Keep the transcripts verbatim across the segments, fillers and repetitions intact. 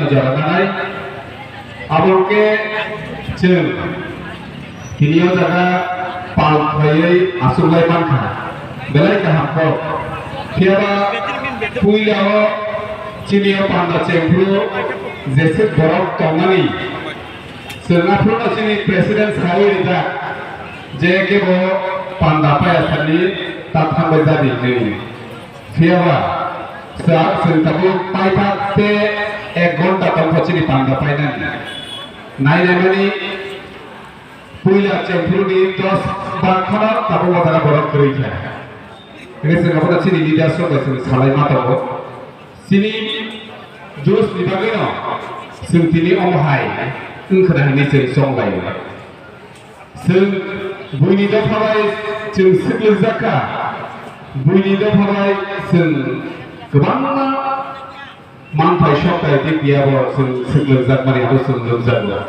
Jora nanai, abo khe chwng tini o jaga pal khlaiwi achuklai mankha, belai kaham kok. Phiyaba puila o chini o panda chengphuru jeswk borok tongmani, chwng aphuru no chini president sawi rijak je kebo panda paya sani ta thangbai jadi hinwi. Phiyaba, sa-, chwng tabuk paithak tei ek ghonta tongkha chini panda painani. Nai naimani puila chengphuruni dos bangkhano tabuk o jaga borok kwrwi kha. Hwnkhe chwng abono chini leaders rok bai chwng salai ma tongo. Chini dos ni bagwino chwng tini omo hai wngkhwna hinwi chwng chonglaio. Chwng buini dopha bai chwng swklikjak kha, buini dopha bai chwng kwbangma manthai sokthai tei tiyabo chwng swklikjakmani abo chwng nukjago.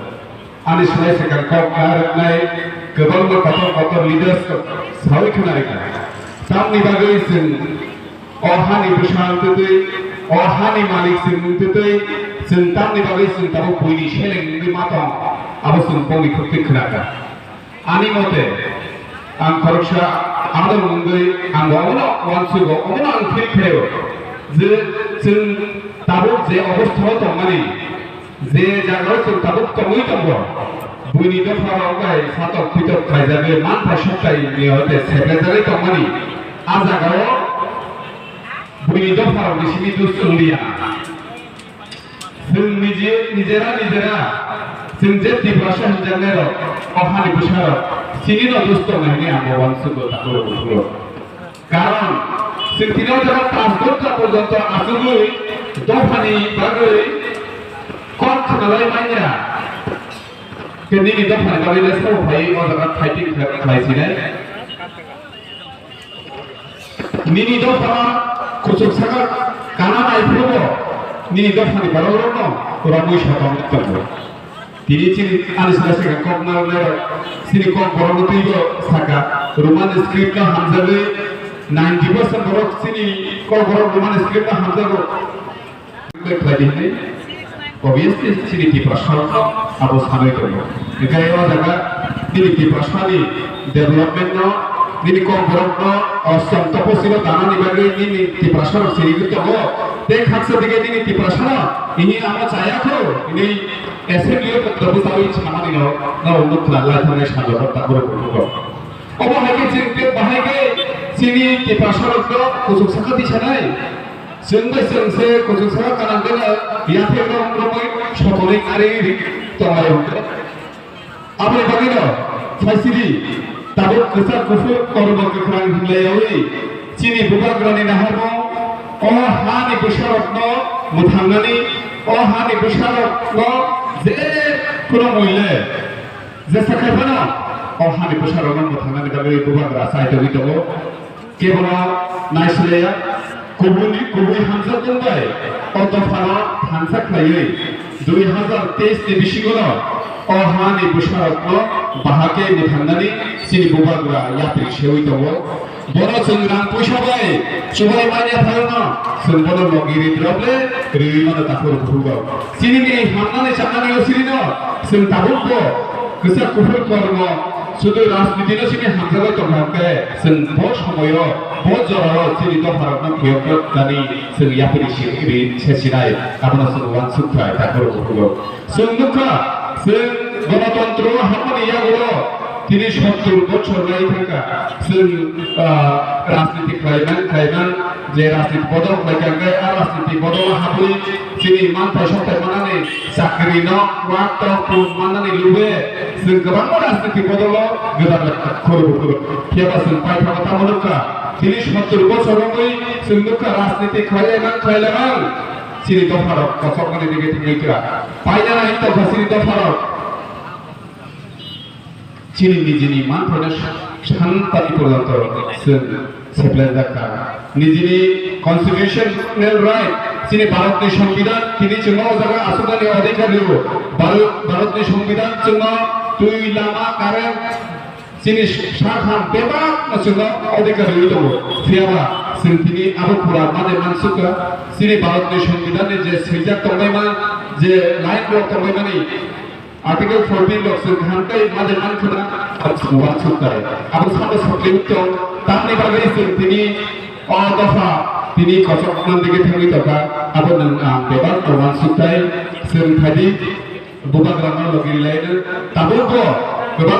Ani slai swkang kok narwknai kwbangma kotor kotor leaders rok sawi khna rwkha. Tamni bagwi chwng o hani bwsa wngtwtwi, o hani malik chwng wngtwtwi, chwng tamni bagwi chwng tabuk buini seleng wngwi ma tong, abo chwng bongni khuk twi khna kha. Ani mote, ang khoroksa adong wngwi ang bo omono uansugo, omono ang feel khlaio je chwng tabuk je obostha o tongmani, je jaga o chwng tabuk tongwi tongo, buini dopha rok bai satok pitok khlaijagwi manthai sokthai ni hoite seplejagwi tongmani, a jaga o buini dopha rok ni simi dus wng liya. Chwng niji-, nijera nijera, chwng je Tiprasa hinjaknai rok, o hani bwsa rok, chini no dus tongnai hinwi ang bo uansugo, takhuk rok, bukhuk rok. Karon, chwng tini o jaga panch ghonta porjonto achugwi dophani bagwi kok khwnalai manya. Khe nini dophani bagwi le sabo phaiwi o jaga fighting khlai, khlai sinai. Nini dophano kuchuk saka kana nai phuru bo nini dophani borok rokno romwi sotong tongo. Tini chini ani saka saka kok narwknai rok chini kok borok no twibo saka Roman script no hamjagwi ninety percent borok chini kok borok Roman script no hamjago. Khlai di hinwi, obviously, chini Tiprasa rok no abo sanwi tongo. Hinkhe o jaga nini Tiprasa ni development no, nini kok borok no, o chwng toposilo danani bagwi nini Tiprasa rok sirigwi tongo. Tei khaksa dige nini Tiprasa no, ini amo chaya kho, ini assembly o tabuk tabuk samani no, no nuk khna lai thangnai salo rok, takhuk rok, bukhuk rok. Obo hai khe chwng tei bahai khe chini Tiprasa rok no kuchuk saka tisanai. Chwng bai chwng se kuchuk saka kanang gana yaphek rok romwi sotonwi ari ri tonglai hwnkhe. Aboni bagwino saisiri tabuk kwchak kuphur kormo kwkhwrang hinlaiyawi chini bubagrani naharmung o hani bwsarokno mwthangnani, o hani bwsarokno je kuno muile jesa khai phano o hani bwsarokno mwthangnani bagwi bubagra chai tongwi tongo. Kebono naisilaiya, kubuni, kubui hamjakmung bai o dophano thansa khlaiwi dui hazar teis ni bisingono o hani bwsarokno bahai khe mwthangnani chini bubagra yapri sewi tongo. Bono chwng rang puisa bai chubai manya phaino chwng bono logi ri drop le riwi mano takhuk bukhuk rok. Chini ni hamnani chapnani o chini no chwng tabuk bo kwchak kuphur kormo sudu rajniti no chini hamjagwi tongkha hwnkhe chwng bo somoyo bo jorao chini dopharokno phiyok nani chwng yapri si ri se sinai abono chwng uansuk khai takhuk bukhuk rok. Chwng nukha, chwng Ganatantro hapmani yagulo tini sottur bochor lai thangkha. Chwng, ah, rajniti khlaiman, khlaiman, je rajniti bodol khlaikha, hwnkhe a rajniti bodol hapwi chini manthai sothai manani chakri no, wak tok pun manani lube chwng kwbangma rajniti bodol o gwdal khoro bukhuk. Phiyaba chwng paithakgo tamo nukha, tini sottur bochor wngwi chwng nukha rajniti khlailaimang, khlailaimang. Chini dopharok kochokmani dige thangwi kha. Paina nai tongkha chini dopharok. Chini nijini manthaino santani porjonto chwng seplaijakha. Nijini constitutional right, chini Bharatni Songbidan, tini chwngno o jaga aswknani adhikar rio. Bharat, Bharatni Songbidan chwngno twi, lama, current, chini sakham bebak no chwngno adhikar rwi tongo. Phiyaba chwng tini abo pura mane mansukha, chini Bharatni Songbidanni je swijak tongnaima je line rok tongwi mani, Article fourteen rok chwng kaham khe ma de man khna, abo chwng uansuk tai. Abo sabo sokli tong, tamni bagwi chwng tini o dopha tini kochok man digi thangwi tongkha, abo nwng ang bebak uansuk tai, chwng thadi bubagrano logi rilaino, tabukbo kwbang